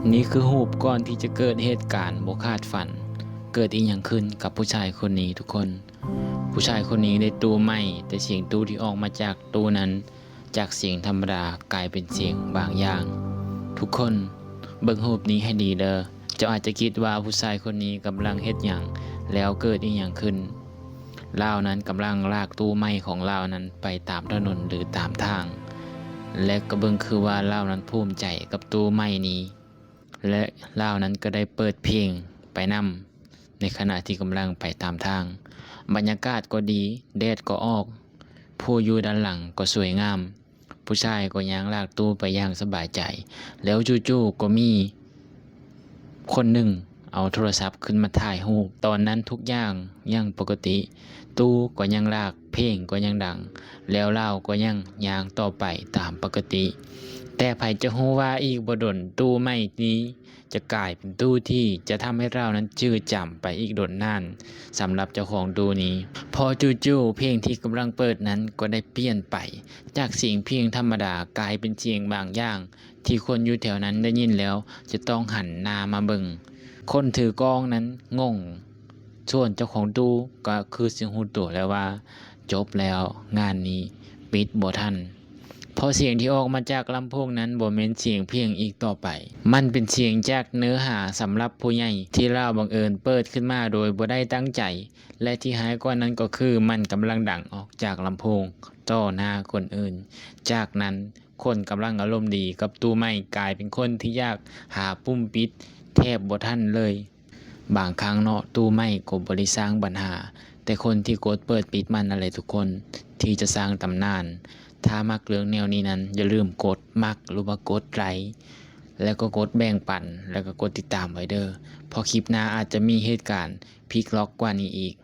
ນີ້ຄືຮູບກ່ອນທີ່ຈະເກີດເຫດການບໍ່ຄາດຝັນ. ເກີດອີ່ຫຍັງຂຶ້ນກັບຜູ້ຊາຍຄົນນີ້ທຸກຄົນ? ຜູ້ຊາຍຄົນນີ້ໄດ້ຕູ້ໄມ້, ແຕ່ສຽງຕູ້ທີ່ອອກມາຈາກຕູ້ນັ້ນ ຈາກສຽງທຳມະດາກາຍເປັນສຽງບາງຢ່າງ. ທຸກຄົນເບິ່ງຮູບນີ້ໃຫ້ດີເດີ້. ເຈົ້າອາດຈະຄິດວ່າຜູ້ຊາຍຄົນນີ້ກຳລັງເຮັດຫຍັງ ແລ້ວເກີດອີ່ຫຍັງຂຶ້ນ? ລາວນັ້ນກຳລັງລາກຕູ້ໄມ້ຂອງລາວນັ້ນໄປຕາມຖະໜົນ ຫຼື ຕາມທາງ ແລະ ກໍເບິ່ງຄືວ່າລາວນັ້ນພູມໃຈກັບຕູ້ໄມ້ນີ້ ແລະ ລາວນັ້ນກໍໄດ້ເປີດເພງໄປນຳ ໃນຂະນະທີ່ກຳລັງໄປຕາມທາງ. ບັນຍາກາດກໍດີ, ແດດກໍອອກ, ຜູ້ຢູ່ດ້ານຫຼັງກໍສວຍງາມ. ຜູ້ຊາຍກໍຍ່າງລາກຕູ້ໄປຢ່າງສະບາຍໃຈ. ແລ້ວຈູ່ໆກໍມີຄົນໜຶ່ງເອົາໂທລະສັບຂຶ້ນມາຖ່າຍຮູບ. ຕອນນັ້ນທຸກຢ່າງຍັງປົກກະຕິ, ຕູ້ກໍຍັງລາກ, ເພງກໍຍັງດັງ, ແລ້ວລາວກໍຍັງຍ່າງຕໍ່ໄປຕາມປົກກະຕິ. ແຕ່ໃຜຈະຮູ້ວ່າອີກບໍ່ດົນຕູ້ໄມ້ນີ້ ຈະກາຍເປັນຕູ້ທີ່ຈະທຳໃຫ້ລາວນັ້ນຈື່ຈຳໄປອີກດົນນານ ສຳລັບເຈົ້າຂອງຕູ້ນີ້. ພໍຈູ່ໆ ເພງທີ່ກຳລັງເປີດນັ້ນກໍໄດ້ປ່ຽນໄປ ຈາກສຽງເພງທຳມະດາ ກາຍເປັນສຽງບາງຢ່າງ ທີ່ຄົນຢູ່ແຖວນັ້ນໄດ້ຍິນແລ້ວຈະຕ້ອງຫັນໜ້າມາເບິ່ງ. ຄົນຖືກ້ອງນັ້ນງົງ, ສ່ວນເຈົ້າຂອງຕູ້ກໍຄືຊິຮູ້ຕົວແລ້ວວ່າ ຈົບແລ້ວ, ງານນີ້ປິດບໍ່ທັນ. ເພາະສຽງທີ່ອອກມາຈາກລຳໂພງນັ້ນບໍ່ແມ່ນສຽງເພງອີກຕໍ່ໄປ. ມັນເປັນສຽງຈາກເນື້ອຫາສຳລັບຜູ້ໃຫຍ່ທີ່ລາວບັງເອີນເປີດຂຶ້ນມາໂດຍບໍ່ໄດ້ຕັ້ງໃຈ ແລະ ທີ່ຮ້າຍກວ່ານັ້ນກໍຄືມັນກຳລັງດັງອອກຈາກລຳໂພງຕໍ່ໜ້າຄົນອື່ນ. ຈາກນັ້ນ ຄົນກຳລັງອາລົມດີກັບຕູ້ໄມ້ ກາຍເປັນຄົນທີ່ຢາກຫາປຸ່ມປິດແທບບໍ່ທັນເລີຍ. ບາງຄັ້ງເນາະ, ຕູ້ໄມ້ກໍບໍ່ໄດ້ສ້າງບັນຫາ, ແຕ່ຄົນທີ່ກົດເປີດປິດມັນນັ້ນແຫຼະທຸກຄົນ ທີ່ຈະສ້າງຕຳນານ. ຖ້າມັກເລື່ອງແນວນີ້ນັ້ນ, ຢ່າລືມກົດມັກ ຫຼືວ່າກົດໄລ ແລ້ວກໍກົດແບ່ງປັນ ແລ້ວກໍກົດຕິດຕາມໄວ້ເດີ້, ເພາະຄລິບໜ້າອາດຈະມີເຫດການພິກລັອກກວ່ານີ້ອີກ.